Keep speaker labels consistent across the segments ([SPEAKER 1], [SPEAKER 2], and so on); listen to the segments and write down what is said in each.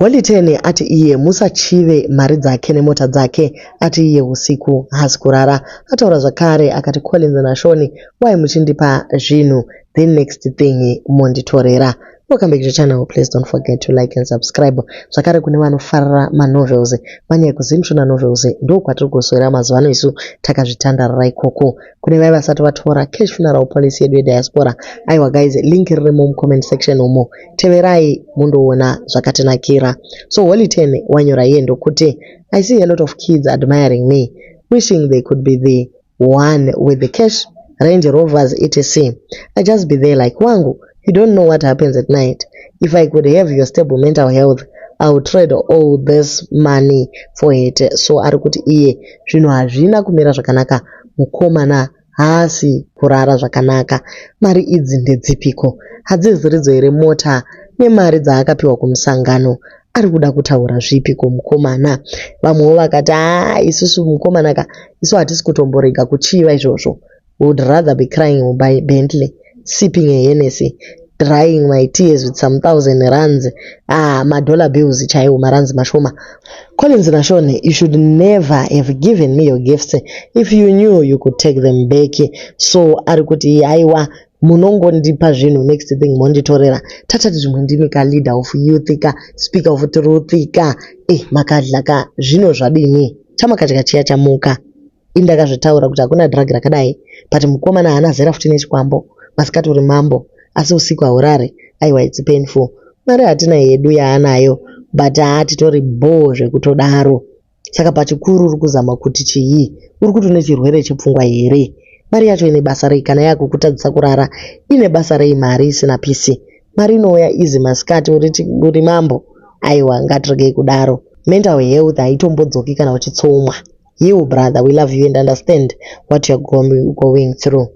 [SPEAKER 1] Holy Ten ati iye musachive mari dzake nemota dzake ati iye husiku haasi kurara. Ataura zvakare akati Collins naShoni why muchindipa zvinhu then next thing monditorera. Welcome back to the channel. Please don't forget to like and subscribe. Zvakare kune vanofarira manovels, manyaya kuZimshona Novels ndokwatiri kuswera mazuva ano isu takazvitandarira ikoko. Kune vaya vasati vatora cash funeral policy yedu yediaspora, aiwa guys, link ririmo mucomment section umo. Teverai mundoona zvakatinakira. So Holy Ten wanyora iye ndokuti I see a lot of kids admiring me, wishing they could be the one with the cash, Range Rovers, etc. I just be there like wangu. You don't know what happens at night. If I could have your stable mental health, I would trade all this money for it. So ari kuti iye zvinhu hazvina kumira zvakanaka mukomana haasi kurara zvakanaka. Mari idzi ndedzipiko? Hadziziridzo here mota nemari dzaakapiwa kumusangano? Ari kuda kutaura zvipiko mukomana? Vamwewo vakati haa isusu mukomana ka isu hatisi kutomborega kuchiva izvozvo. We would rather be crying by Bentley, sipping a Hennessy, drying my tears with some thousand rands. Ah, madollar bills chaiwo marands mashoma. Collins Nashoni, you should never have given me your gifts if you knew you could take them back. So ari kuti aiwa munongondipa zvinhu next thing monditorera tatati zvimwe ndimi ka leader of youth ka speaker of truth ka eh makadla ka zvino zvadini chamakadya chiya chamuka indakazvitaura kuti hakuna drug rakadai but mukomana haana zera futi nechikwambo masikati uri mambo asi usiku haurare aiwa it's painful mari hatina hedu yaanayo but haatitori bhoo zvekutodaro saka pachikuru uri kuzama kuti chii uri kuti une chirwere chepfungwa here mari yacho ine basa rei kana yakukutadzisa kurara ine basa rei mari isina peace mari inouya easy masikati uri mambo aiwa ngatiregei kudaro mental health haitombodzoki kana uchitsomwa you brother we love you and understand what you're going through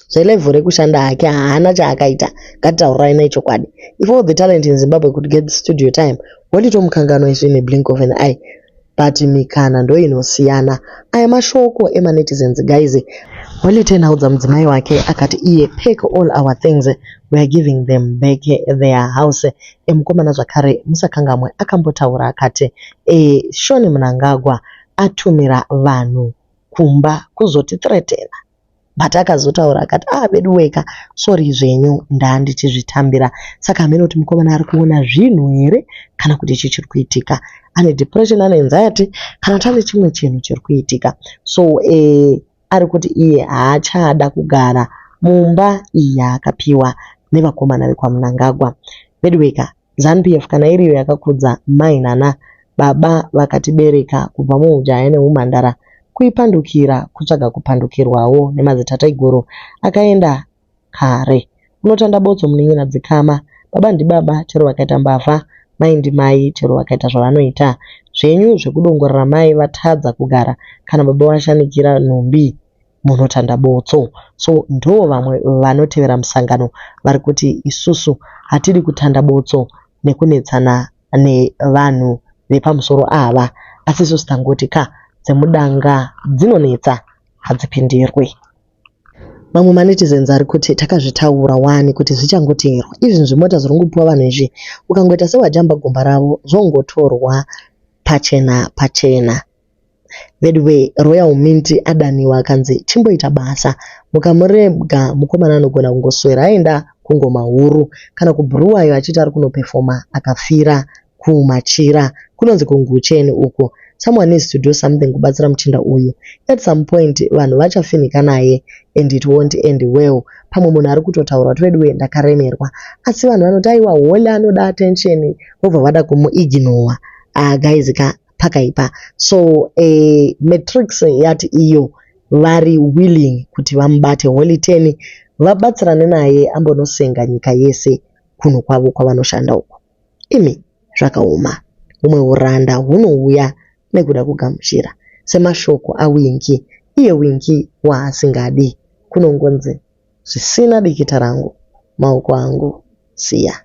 [SPEAKER 1] zvelevel rekushanda hake haana chaakaita ngatitaurai nechokwadi if all the talent in zimbabwe could get studio time wanditomukanganwa izvi in a blink of an eye but mikana ndo inosiyana aya mashoko emanetizens guys Holy Ten audza mudzimai wake akati iye pack all our things we are giving them back their house emukomana zvakare musakangamwe akambotaura akati e, Shoni Mnangagwa atumira vanhu kumba kuzotithreatena but akazotaura akati ah vedu weka sorry zvenyu ndandichizvitambira saka hamene kuti mukomana ari kuona zvinhu here kana kuti ichi chiri kuitika ane depression ane anxiety kana kuti ane chimwe chinhu chiri kuitika so eh, ari kuti iye haachada kugara mumba iyi yaakapiwa nevakomana vekwaMnangagwa vedu weka ZANU-PF kana iriyo yakakudza mai nana baba vakatibereka kubva muujaya neumhandara kuipandukira kutsvaga kupandukirwawo nemadzitateguru akaenda kare. Unotanda botso munin'ina dzikama baba ndibaba chero vakaita mbavha mai ndimai chero vakaita zvavanoita. Zvenyu zvekudongorera mai vatadza kugara kana baba vashanikira nhumbi munotanda botso. So ndo vamwe vanotevera musangano vari kuti isusu hatidi kutanda botso nekunetsana nevanhu vepamusoro ava asi isusu tangoti ka dzemudanga dzinonetsa hadzipindirwi. Mamwe manetizens ari kuti takazvitaura wani kuti zvichangoteerwa izvi zvimota zviri kungopiwa vanhu izvi ukangoita sewajamba gomba ravo zvongotorwa pachena pachena. Veduwe Royal Mint adaniwa akanzi chimboita basa mukamurega mukomana anogona kungoswera aenda kungoma huru kana kuBulawayo achiti ari kunopefoma akafira kumachira kunonzi kungucheni uko. Someone needs to do something kubatsira muchinda uyu. At some point vanhu vachafinika naye and it won't end well. Pamwe munhu ari kutotaura kuti veduwe ndakaremerwa asi vanhu vanoti aiwa Holy anoda attention vobva vada kumuignore. Ah guys ka pakaipa. So eh, Matrix yati iyo vari willing kuti vamubate Holy Ten vabatsirane naye ambonosenga nyika yese kunhu kwavo kwavanoshanda uko. Imi zvakaoma. Humwe huranda hunouya nekuda kugamuchira semashoko aWinky iye Winky waasingadi kunongonzi zvisina dikita rangu maoko angu siya.